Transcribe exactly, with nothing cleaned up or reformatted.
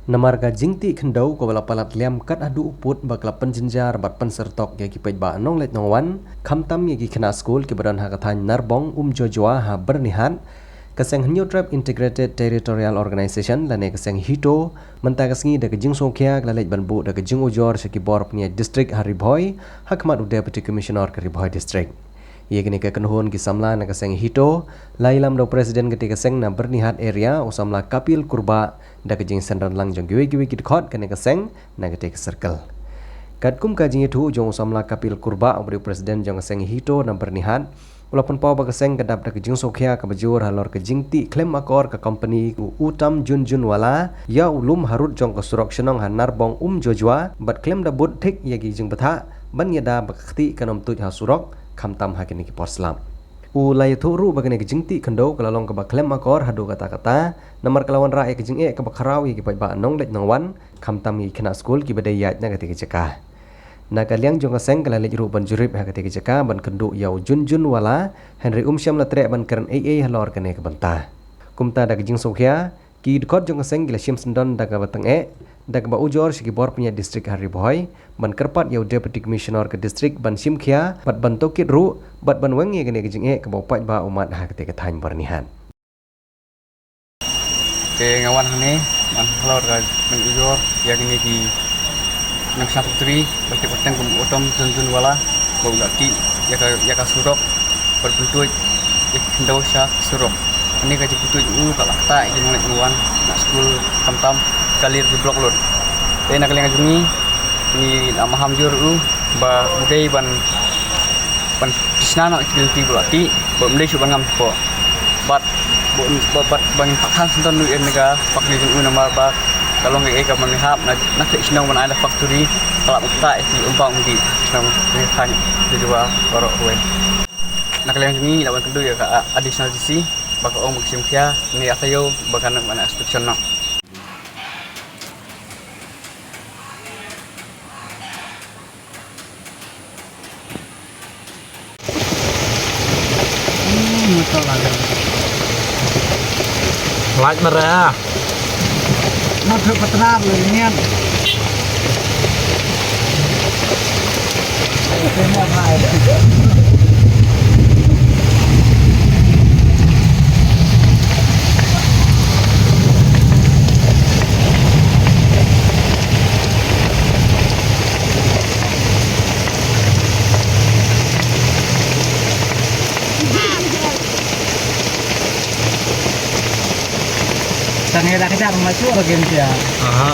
Namar ka jingtih khyndew kaba la palat liam kat haduh u pud ba ka la pynjynjar bad pynsyrtok ïa ki paidbah nongleit nongwan, khamtam ïa ki khynnah skul kiba don ha ka thaiñ Narbong Umjojwa ha Byrnihat, ka seng Hynñiewtrep Integrated Territorial Organization lane ka seng HITO, mynta ka sngi da ka jingsngewkhia ka la leit ban buh da ka jingujor sha ki bor pynïaid district ha Ri Bhoi, ha khmat u Deputy Commissioner ka Ri Bhoi District. Ïa kane ka kynhun ki samla na ka seng HITO, la ïalam da u President kata ka seng na Byrnihat area, u samla Kapil Kurbah, da ka jingsynran lang jong kiwei kiwei ki dkhot kane ka seng, na kata ka circle. Katkum ka jingïathuh jong u samla Kapil Kurbah, uba dei u President jong ka seng HITO na Byrnihat, u la pynpaw ba ka seng ka dap da ka jingsngewkhia kaba jur halor ka jingtih khlem akor ka company u Uttam Jhunjhunwala, ïa u lum harud jong ka surok shnong ha Narbong Umjojwa, bad khlem da bud thik ïa ki jingbthah, ban ïada ba ka kti kan ym tuid ha surok, khamtam ha kine ki por slap. U la ïathuh ruh ba kane ka jingtih khyndew ka la long kaba khlem akor haduh katta katta, namar ka la wanrah ïa ka jingeh kaba khraw ïa ki paidbah nongleit nongwan, khamtam ïa ki khynnah skul kiba dei ïaid na kata ka jaka. Na ka liang jong ka seng ka la leit ruh ban jurip ha kata ka jaka ban kynduh ïa u Jhunjhunwala, hynrei um shym la treh ban kren ei ei halor kane ka bynta. Kumta da ka jingsngewkhia, ki dkhot jong ka seng ki la shim syndon da kaba tyngeh, da kaba ujor sha ki bor pynïaid district ha Ri Bhoi, ban kyrpad ïa u Deputy Commissioner ka district ban shim khia, bad ban tohkit ruh, bad ban weng ïa kane ka jingeh kaba u paidbah u mad ha kata ka thaiñ Byrnihat. Te nga wan hangne, man halor ka ban ujor ïa kine ki nongshna factory, ba tip kyrteng kum Uttam Jhunjhunwala, ba u la tih ïa ka, ïa ka surok, bad pyntuid ïa ki khyndew sha surok. Hangne ka jingpyntuid u ka la ktah ïa ki nongleit nongwan na skul, khamtam ka lir ki block lut. Te na ka liang jong ngi, ngi la maham jur u ba u dei ban, ban shna noh ïa ki lynti ba u la tih, ba um dei shuh ban ngam shapoh. Bad ba, ba, bad ba ngin pat than syndon ïa kane ka factory jong u namar ba ka long kaei kaba mihap na, na khleh shnong ban ai la factory, ka la ktah ïa ki, um pang um dih shnong, ri thaiñ, ri jua baroh kawei. Na ka liang jong ngi la wan kynduh ïa ka, a, Additional D C, ba ka ong ba ka shim khia, ngi ïa taïew ba kan wan inspection noh. Light mara. Nó thử patrar le nian. Tang ïa da ka jar ma shuh lagi ym pia. Aha.